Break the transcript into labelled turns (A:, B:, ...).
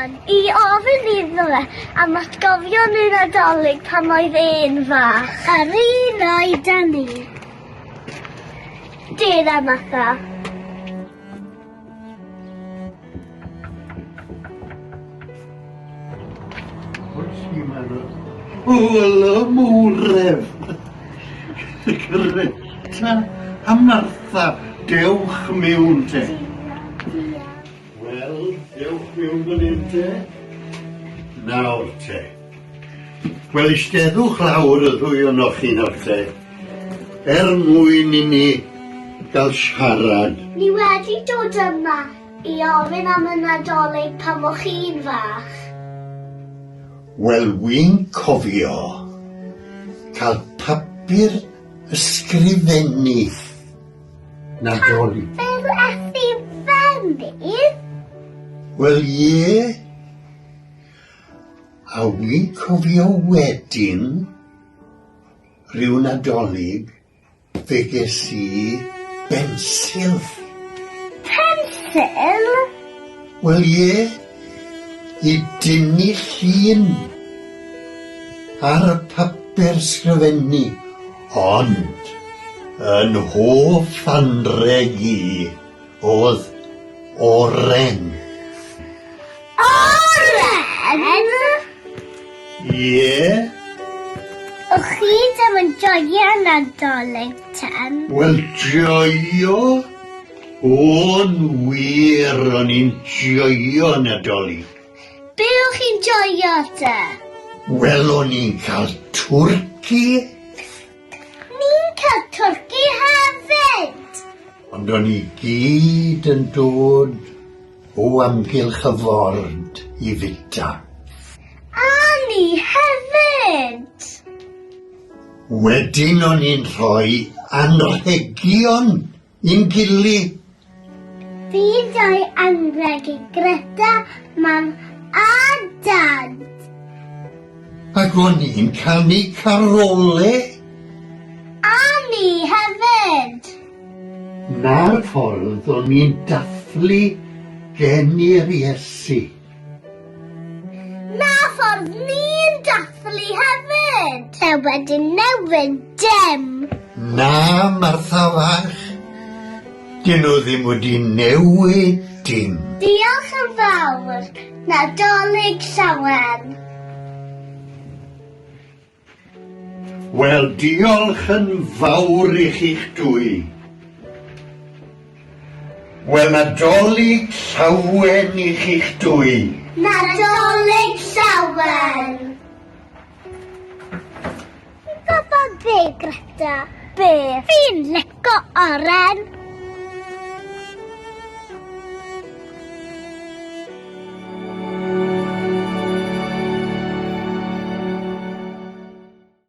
A: Sion i ofyn iddo fe am atgofion y Nadolig pan oedd e'n fach. Yr un oed â ni. Dera, Martha.
B: Oes hi, Mara? O, helo, Mowref! Greta a Martha, dewch mewn te. Wel, dewch mewn fan hyn te. Nawr te. Wel, eisteddwch lawr y ddwy onoch chi nawr te. Er mwyn i ni gael siarad.
A: Ni wedi dod yma i ofyn am y Nadolig pan o'ch chi'n fach.
B: Wel, wi'n cofio cael papur ysgrifennu Nadolig.
A: Papur ysgrifennu?
B: Wel, ie. A wi'n cofio wedyn, rhyw Nadolig, fe ges i bensil.
A: Pensil?
B: Wel ie, i dynnu llun ar y papur sgrifennu, ond yn hoff anrheg i oedd oren.
A: Oren?
B: Ie.
A: O'ch chi ddim yn joio Nadolig ten?
B: Wel, joio? O'n wir, o'n i'n joio Nadolig.
A: Be o'ch chi'n joio te?
B: Wel, o'n i'n cael twrci.
A: Ni'n cael twrci hefyd!
B: Ond o'n i gyd yn dod o amgylch y ford i fita.
A: A ni hefyd!
B: Wedyn o'n i'n rhoi anrhegion i'n gili.
A: Fi'n rhoi anrheg i Greta, Mam a Dad.
B: Ac o'n i'n canu carole.
A: A ni hefyd!
B: 'Na'r ffordd o'n i'n dathlu geni'r Iesu.
A: 'Na ffordd ni'n dathlu hefyd! Te wedi newid dim!
B: Na, Martha fach, 'dyn nhw ddim wedi newid dim.
A: Diolch yn fawr, Nadolig Llawen!
B: Wel, diolch yn fawr i chi'ch dwy. Wel, Nadolig llawen i chi'ch dwy.
A: Nadolig llawen! Ti'n gwybod be, Greta? Be? Fi'n lico oren.